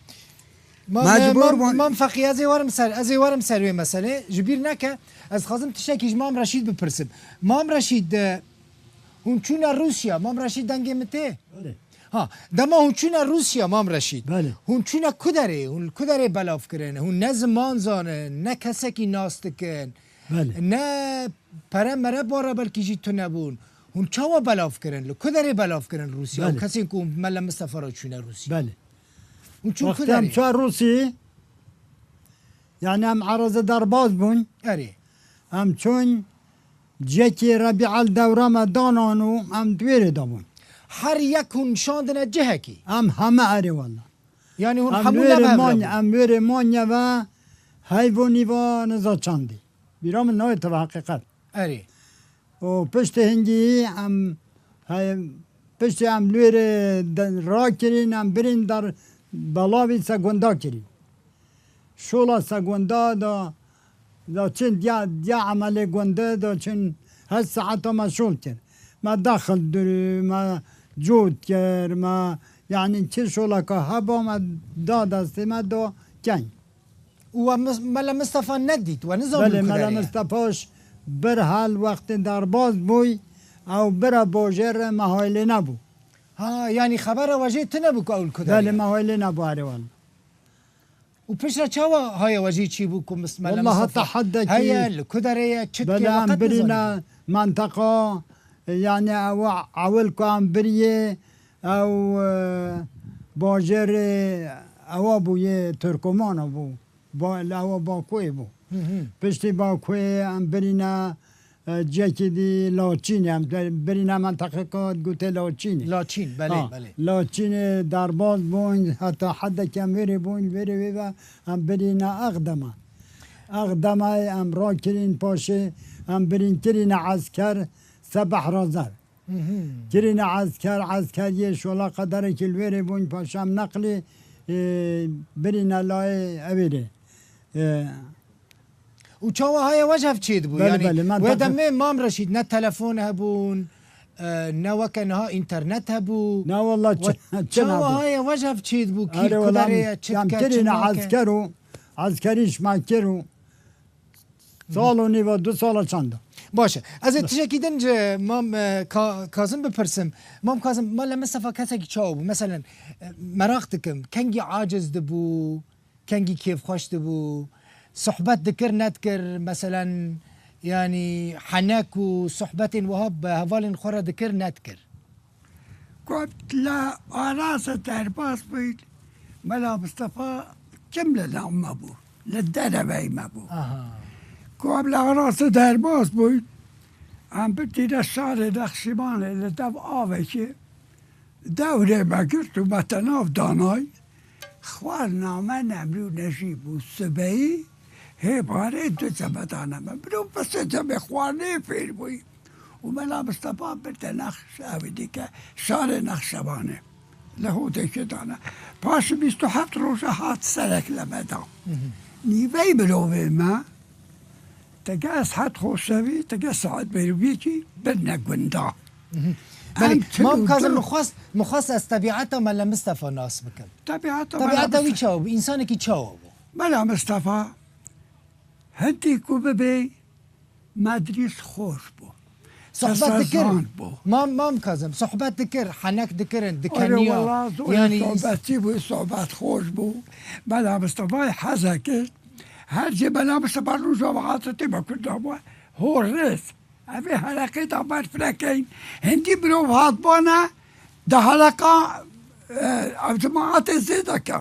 Ma-, Mecbûr ma-, bûn. Mam Feqî, ez ê werim ser, ez ê werim ser wê meselê. Ji bîr neke, ez dixwazim tiştekî ji Mam Reşîd bipirsim. Mam Reşîd, e, hûn çûne Rûsya? Mam Reşîd, dengê min tê? Belê. Ha, dema hûn çûne Rûsya, Mam Reşîd, Belê. hûn çûne ku derê? Hûn li ku derê belav kirin? Hûn ne ziman zanin, ne kesekî nas dikin, Belê. ne pere mere bara belkî jî tune bûn. Hûn çawa belav kirin? Li ku derê belav kirin Rûsya? Û Belê. kesên ku Mela Mistefa re çûne Rûsya? Belê. Hûn çûn ku Wextê em derê? çû Rûsî, yani em erazî derbaz bûn. Erê. Em çûn cihekî Rebîe li dewra me danan û em di wê rê de bûn. Her yek hûn nişandine cihekî? Em heme erê wela. Yani hûn Em hemû wê rê nebe hev manya, rebûn? em wê rê manya ve heyv û nîva niza çandî. Bîra min nayê teva heqîqet. Erê. Û piştî hingî em, he, piştî em li wê rê de-, rakirîn, em birîn dar belavî Segunda kirîn. Şola Segunda da, da çin diya, diya emelê gunde da çin her saeta me şol kir. Me daxil dûrî, me cot kir, me, yani çi şolaka heba me da destê me da keng. Û we Mis-, Mela Mistefa nedît, we nizanbû Belê, ku Mela derê ye? Mistefa ji bir hal wextê derbaz bûy, ew bira bajêr re me haylê nebû. Ha, yanî xebera we jê tune bû ku ew li ku derê Belê, ye? me haylê nebû erê wela. Û piştre çawa haya we jê çî bû ku mis-, Mela Wela Mistefa heta heddekî heye, li ku derê ye, çi dike, Belê, we em qet birîne nizanî? Menteqa, yani ew ewil ku em biriyê, ew, e, bajêrê ewa bû, yê Tirkomana bû. Ba-, li ewa Bakuyê bû. Hı hı. Piştî Bakuyê em birîne, e, cihekî dî Laçînê, em de-, birîne menteqeka digotê Laçînê. Laçîn, belê, Ha, belê. Laçînê derbaz bûn, heta hedekî em wê rê bûn, wê rê wê ve em birîne Exdema. Exdemay em rakirîn paşê, em birîn kirîne esker Sebeh Razer. Mhm. Kirîne esker, eskeriyê şola qederekî li wê rê bûn, paşam neqlî, e, birîne layê ewê rê. E, Û çawa haya we ji hev çêdibû? Belê, Yani, belê, me wê deqe- demê Mam Reşîd ne telefon hebûn, E, ne weke niha înternet hebû. Na wallah, çi, çi çawa hebû? Haye we ji hev çêdibû, kî Erê, ku wellah, derê ye, çi em dike, çi tirîne nake? Esker û eskerî ji me kir û sal û nîva, du sala çanda. Baş e. Ez ê tiştekî din ji Mam, e, Ka-, Kazim bipirsim. Mam Kazim, Mele Mistefa kesekî çawa bû? Meselen, e, meraq dikim, kengî aciz dibû, kengî kêfxweş dibû, sohbet dikir nedikir, meselen, yanî henek û sohbetên wiha bi hevalên xwe re dikir nedikir? Got, li arasa derbas bûyn, Mela Mistefa kim li nav me bû? Li dereveyî me bû. Aha. Ku em li arasa derbas bûyn, em bitîne şarê Nexşîbanê li dev avekê dewrê me girt û me te nav danay. Xwarina me nemrû nejî bû. Sibeyî hê barê du ceme dane me. Mirov bi sê cemê xwarinê fêr bûyî. Û Mela Mistefa birde Nex-, ew dike, şarê Nexşebanê. Li Hodekê dane. Paşê bîst û heft roja hat serek li me da. Nîvey mirovê me, tege Eshed Xoşewî, tege Seîd Bêrûbîkî birine gunda. Belê, Em çil Mam û Kazim, du min xwest, min xwest ez tebiata Mele Mistefa nas bikim. Tebiata Mela Tebiata wî Mistefa. Çawa bû? Însanekî çawa bû? Mela Mistefa, hindî ku bibê, Medrîs xweş bû. Sohbet dikir. Sesezan bû. Mam, Mam Kazim, sohbet dikir, henek dikirin, Erê dikeniya. Wela, zor Yanî sohbetçî bû, sohbet xweş bû. Mela Mistefayê heze kir. Her cê Mela Mistefa Rojava Hazretî me Kurda bû. Hor rêz. Evê heleqê da ber firekeyn. Hindî mirov hat bana, di heleqa, e, ev cemaatê zêde ke.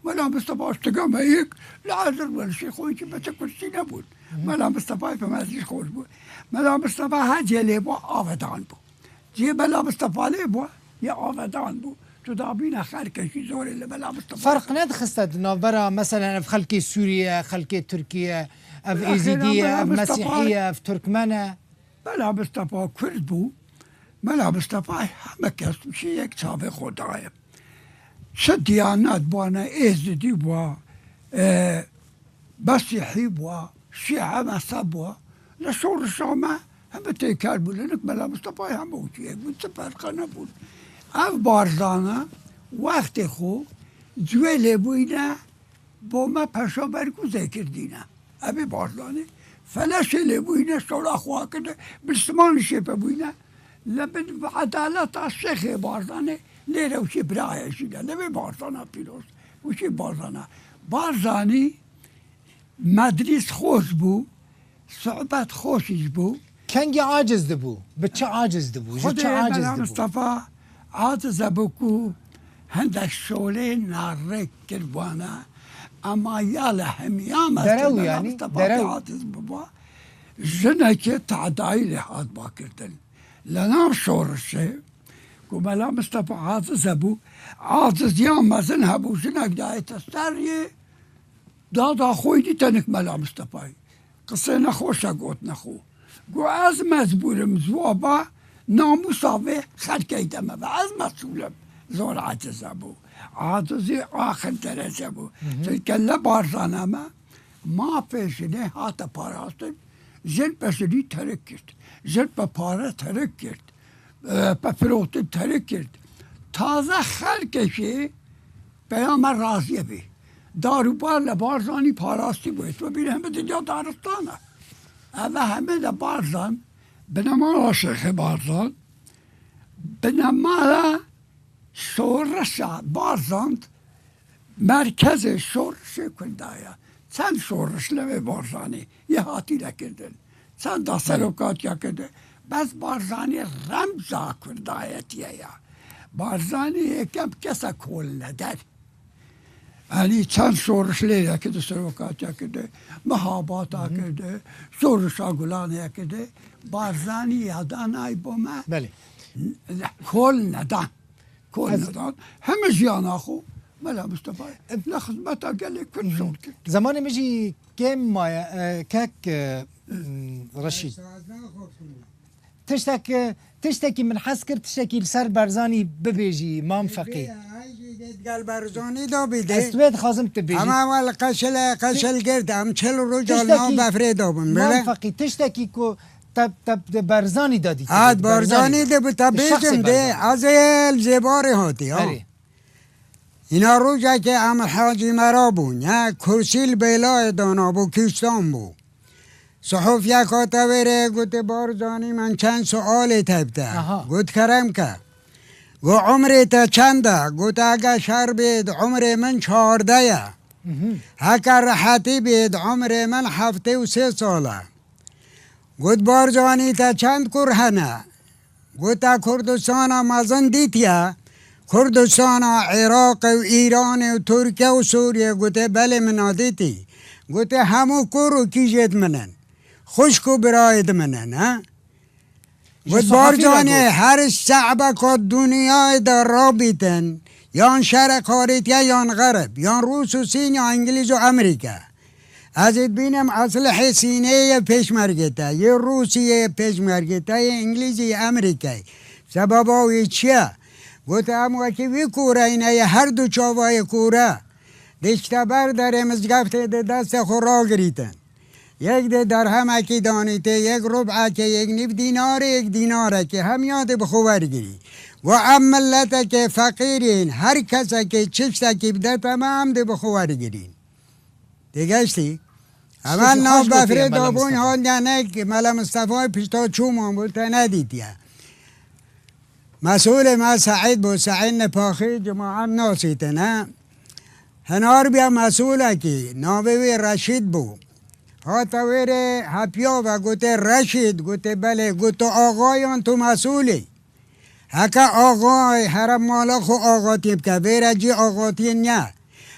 Mela Mistefa ştiga me yek, li Ezir welişê xwe yekî bete kursî nebûn. Mela Mistefayê bi mezî xweş bû. Mela Mistefa her cê lê bû, avedan bû. Cê Mela Mistefa lê bû, yê avedan bû. Tu dabîne xelke jî zorê li Mela Mistefa. Ferq nedixiste di navbera, meselen, ev xelkê Sûriye, xelkê Tirkiye, ev Êzîdî ye, ev Mesîhî ye, ev Tirkmen e. Mela Mistefa Kurd bû. Mela Mistefayê heme kes wişî yek çavê xwe daye. Çi diyanet bûne, Êzidî bû, e, Mesîhî bû, Şîe mezheb bû. Li şorişa me heme têker bû. Li nik Mela Mistefayê heme wişî yek bûn. Çi ferqe nebûn. Ev Barzana wextê xwe cihê lêbûyîne Bo me peşa bergûzê kirdîne. Evê Barzanî feleşê lê bûyîne, şola xwe kirine, bi simanî şêpe bûyîne. Li bin edaleta Şêxê Barzanê lê rewşê birayê jî ne. Li vê Barzana pîroz, wişî Barzana. Barzanî medrîs xweş bû, Sohbet xweş ji bû. Kengî aciz dibû. Bi çi aciz dibû? Ji çi Xwedê aciz Mela dibû? Mistefa aciz hebû ku hindek şolê narik kiribûna. Ema ya li hemiya me Derew Mela yanî, Mistefa derew. Aciz bibû. Jinekê tedayî lê hat bakirdin. Li nav şorişê ku Mela Mistefa aciz hebû, aciziya mezin hebû. Jinek dayête ser yê, Dada xwe dî tenik Mela Mistefayê. Qisê nexweş e gotine xwe. Got, ez mecbûr im ziwaba namûsa vê xelkê de me be. Ez mesûl im. Zor aciz hebû. Acizî axir derece bû. Çunke li Barzana me mafê jinê hate parastin. Jin bi jinî terik girt. Jin bi pare terik girt. E, bi firotin terik girt. Taze xelkekê Peyama raziyê bî. Dar û bar li Barzanî parastî bû. Tu bîne hemî dinya daristan e. Eve hemî li Barzan, binemala Şêxê Barzan, binemala şorişa Barzan, merkezê şorişê Kurda ye. Çend şoriş li vê Barzanî yê hatîne kirdin. Çenda serokatiya kirdi. Bes Barzanî remza kurdayetiye ya. Barzanî yekem kesa kolneder. Yanî çend şoriş lê kirdi, serokatiya kirdi. Mihabata kirdi. Şorişa Gulanê kirdi. Barzanî ya danay bo me. Belê. Kol nedan. Kol nedan. Heme jiyana xwe Mela Mistefayê li xizmeta gelê Kurd şor kir. Zemanê min jî kêm maye, e, kek, e, Reşîd. Tiştek, e, tiştekî min hez kir, tiştekî li ser Barzanî bibêjî, Mam Feqî. Gel Barzanî da bide. Ez wê dixwazim tu bêjî. Ama wal qeşele, qeşel gird, em çil roja nav befrê da bûn, Mam Feqî, tiştekî ku te, te di Barzanî de dîtî. Ha, di Barzanî de bi te bêjim de, ez ê li Zêbarê hatî, ha. Erê. Îna rojekê em Hacî Mera bûn, he, kursî li bêlayê dana bû, kîştan bû. Sihofiyek hate wêrê, gote, Barzanî, min çend sualê te bide. Aha. Got, kerem ke. Got, umrê te çend e? Got, ege şer bê, di umrê min çardeh ye. Mhm. Heke rehetî bê, di umrê min heftê û sê sal e. Got, Barzanî, te çend kur hene? Gote, Kurdistana mezin dîtiye? Kurdistana Iraqê û Îranê û Tirkiye û Sûriye? Gote, belê, min a dîtî. Gote, hemû kur û kîjêd min in. Xwişk û birayêd min in, he? Ji Got, sihafî re Barzanî, got. Her şe'beka dinyayê de rabîtin, yan şerq harîtiye, yan xerib, yan rûs û sîn, yan îngilîz û Amerîke. Ez ê dibînim eslihê Sînê yê pêşmergê te, yê Rûsî yê pêşmergê te, yê Îngilîzî yê Amerîkayê. Sebeba wî çi ye? Got, em wekî wî kûreyne ye, her du çava yê kûre. Dişte ber derê mizgeftê di destê xwe ragirîtin. Yek dê derhemekî danîtê, yek rub'ekê, yek nîv dînarê, yek dînarekê, hemiya dê bi xwe wergirî. Got, em miletekê feqîrîn, her kesekê çiştekî bidete me, em dê bi xwe wergirîn. Têgeştî? Hemen nav befrê dabûn, hat genek Mele Mistefayê pişta çûman bû, te nedîtiye. Mesûlê me Seîd bû, Seîd Nipaxî, cemaet nasîtine. Hinar biya mesûlekî, navê wê Reşîd bû. Hate wêrê hepiya ve, gote, Reşîd, gote, belê, got, tu axa yan tu mesûl î? Heke axayê here mala xwe axatî bike, vêre cî axatiyê niye.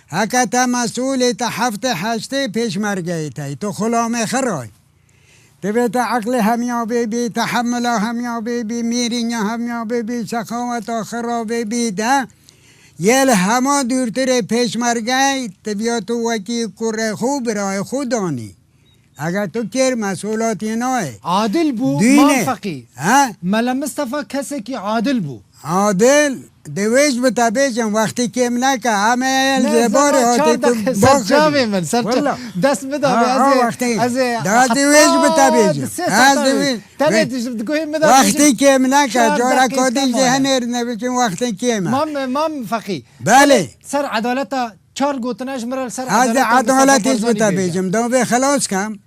Heke te mesûlê te heftê heştê pêşmergeyê te yî, tu xulamê xira yî. Divê te eqlê hemiya bêbî, tehemila hemiya bêbî, mîrînya hemiya bêbî, sexaweta xira bêbî de. Yê li hema dûrtirê pêşmergeyê, divya tu wekî kurê xwe, birayê xwe danî. Eger tu kêr mesûlatî nayê. Adil bû, Dînê. Mam Feqî. He? Mele Mistefa kesekî adil bû. Adil, dê wê ji bi te bêjim, wextî kêm neke, em ê Ne, Zêbarê zema hatî çar tu deqe, ser çavê min, ser ça-, Walla. Dest bida Ha, be, ez ha, ê, wextî. Ez ê Da dê wê ji bi te heta bêjim. di sê Ez saetan dê wê, wê. Tenê di, di guhê min de Wextî bêjim, kêm neke, çar cara deqe kadî jî tenê. Henêr nebêjim, wextî kêm e. Mam, Mam Feqî. Belê. Ser edaleta Çar gotina ji min re li ser Ez ê edaleta edaletê ji Barzanî te bêjim. Dawê xelas kem.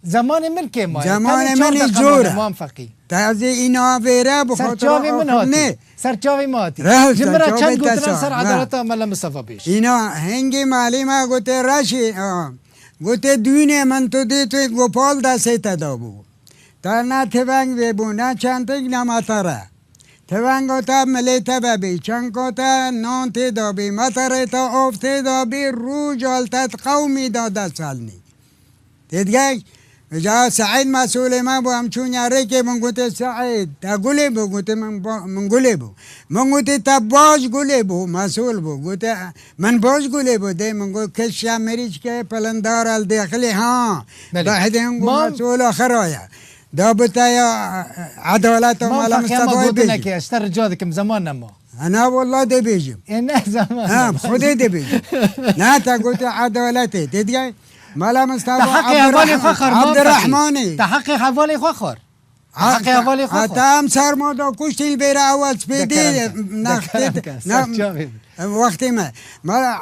Zemanê min kêm maye. Zemanê Tenê çar min deqa zor mane, e. Mam Feqî. Te ez ê îna vêre bi Ser xatir çavê min hatî. Nê. Ser çavê min hatî. Reh, Ji min re çend gotina ser edaleta Mela Mistefa bêj. Îna hingî malî me gote Reşî, a, gote dûnê min tu dî tu gopal destê te dabû. Te ne tiveng vê bû, ne çentik, ne matare. Tivenga te milê te vebî, çenka te nan tê da bî, meterê te av tê da bî, rûcal te di qewmî da dest helnî. Tê digeh, ca Seîd mesûlê me bû, em çûn ya rêkê, min gotê, Seîd, te gulê bû? Gotê, min ba-, min gulê bû. Min gotê, te baş gulê bû, mesûl bû. Gotê, min baş gulê bû, dê min got, kişa mirîşkê pilindar el dêxilê ha. Belê. Behedên got, Mam- mesûla xira ye. Da bi te ya, e, edaleta Mala Mistefayê bêjim. Mafeq, hema gotinekê, ez te rica dikim, zeman nema. Ana wallah dê bêjim. Ê, ne zeman Ha, nema. Xwedê dê bêjim. Na, te gote edaletê. Tê digeh Mala Mistefa Te heqê hevalê xwe xwar, Mafeq. Abdurrahmanê. Te heqê hevalê xwe xwar. Te heqê hevalê xwe xwar. Heta em serma da kuştî li bêra ew spêdê. De kerem ke, de kerem ke, ser çavê min. Wextê me. Mala,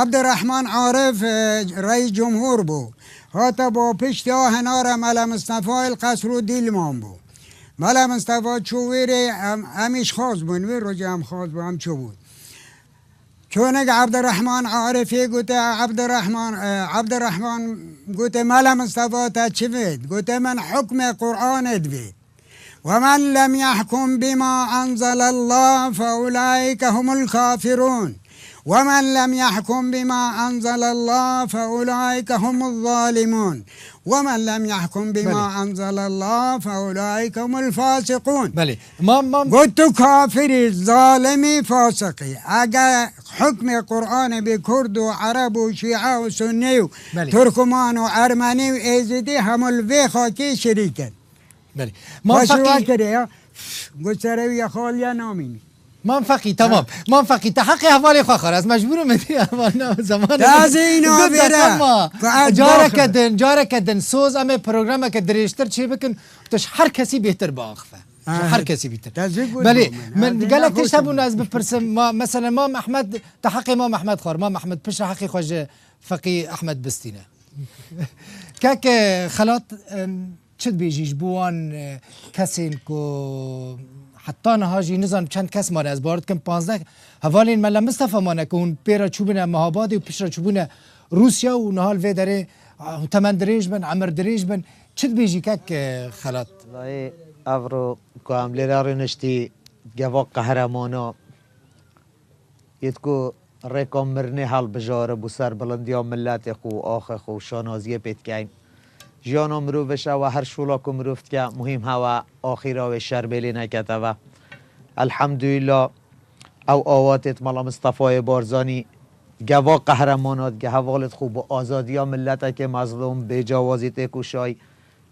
Abdurrahman Arif, e, reîs cumhur bû. Hate bo piştî a hinara Mela Mistefayê li qesr û dîlman bû. Mela Mistefa çû wêrê, em, em îş xaz bûn, wê rojê em xaz bûn, em çûbûn. Çonik Abdurrahman Arifê gote, Abdurrahman, e, Abdurrahman gote, Mela Mistefa te çi vêt? Gote, min hukmê Qur'anê divêt. ومن لم يحكم بما أنزل الله فأولئك هم الكافرون. ومن لم يحكم بما أنزل الله فأولئك هم الظالمون. ومن لم يحكم بما Belê. أنزل الله فأولئك هم الفاسقون. Belê. Mam, mam. Got tu kafirî, zalimî, fasiqî. Eger hukmê Qur'anê bê Kurd û Ereb û Şîe û Sunnî û Belê. Turkman û Ermenî û Êzidî hemû li vê xakê şirîk in. Belê. Mam Feqî. Baş wa kere ya. Got serê wî ya xaliya namînî. Mam Feqî, tamam. Mam Feqî, te heqê hevalê xwe xwar. Ez mecbûr im êdî heval ne zemanê. Tazê îna Gund vêre. Ku ez Careke baxim. din, careke din soz em ê programeke dirêjtir çê bikin. Tu ji her kesî bêhtir biaxife. Ji Ha, her kesî bêhtir. Te zê got Belê, bû min. min Ha, gelek tişt hebûn ez bipirsim. Ma, mesela Mam Ehmed, te heqê Mam Ehmed xwar. Mam Ehmed piştre heqê xwe ji Feqî Ehmed bistîne. Kek, e, Xelat, em, çi dibêjî ji bo wan, e, kesên ku heta niha jî nizam çend kes mane, ez bawer dikim panzdeh hevalên Mela Mistefa mane ku hûn pê re çûbûne Mehabadê û piştre çûbûne Rûsya û niha li vê derê, a, temen dirêj bin, emir dirêj bin. Çi dibêjî kek, e, Xelat? Wellahî, evro ku em lêre rêniştî geva qehremana, yêt ku rêka mirinê helbijare bo serbilindiya miletê xwe û axê xwe û şanaziyê pê dikeyn. Jiyana mirov ji ew e, her şola ku mirov dike, muhîm hew e, axîra wê şer bê lê nekete ve. Elhemdulîla, ew awatêt Mela Mistefayê Barzanî, geva qehremanat, ge hevalêt xwe bi azadiya miletekê mezlûm, bê cawazî têkoşay,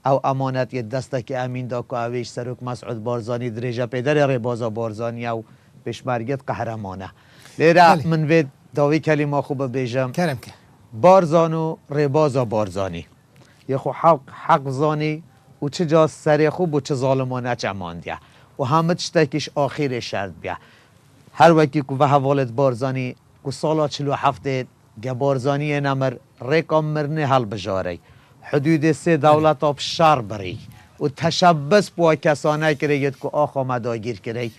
ew emanet yê destekê emîn da ku ew ê ji Serok Mesûd Barzanî dirêje pêderê rêbaza Barzanî ye û pêşmergêt qehreman e. Lêre Belê. min vê dawî kelîma xwe bibêjim. Kerem ke. Barzan û rêbaza Barzanî. Yê xwe heq, heq zanî û çi ca serê xwe bo çi zalima neçemandiye. Û hemî tiştekî ji axîrê şer dibiye. Her wekî ku ve hevalêt Barzanî ku sala çil û heftê ge Barzaniyê nemir, rêka mirinê helbijarey. Hudûdê sê dewleta bi şer birî û teşebbis bi wa kesane kirê yêt ku axa me dagîr kirey.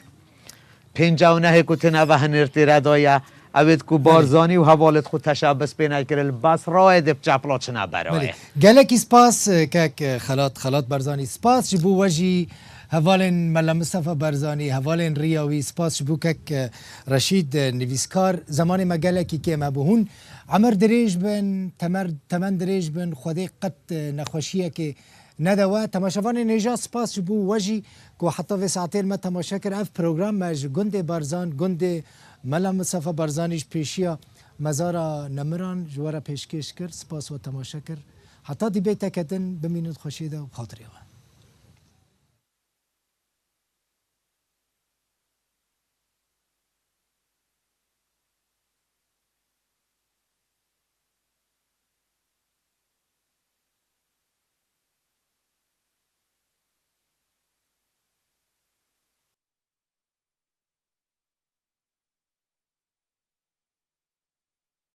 Pênc ew nehê ku tune ve hinêr têre daye, ew êt ku Barzanî û hevalêt xwe teşebbis pê nekirê, li Basrayê dê bi çepla çine berayê. Belê. Gelekî spas, e, kek, e, Xelat, Xelat Barzanî. Spas ji bo we jî hevalên Mela Mistefa Barzanî, hevalên riya wî, spas ji bo kek, e, Reşîd, e, nivîskar. Zemanê me gelekî kêm hebû. Hûn emir dirêj bin, temer, temen dirêj bin, Xwedê qet, e, nexweşiyekê nede we. Temaşevanên hêja, spas ji bo we jî ku heta vê saetê li me temaşe kir. Ev program me ji gundê Barzan, gundê Mela Mistefa Barzanî ji pêşiya mezara nemiran ji we re pêşkêş kir. Spas we temaşe kir. Heta dîbeyteke din bimînin xweşiyê de û xatirê we.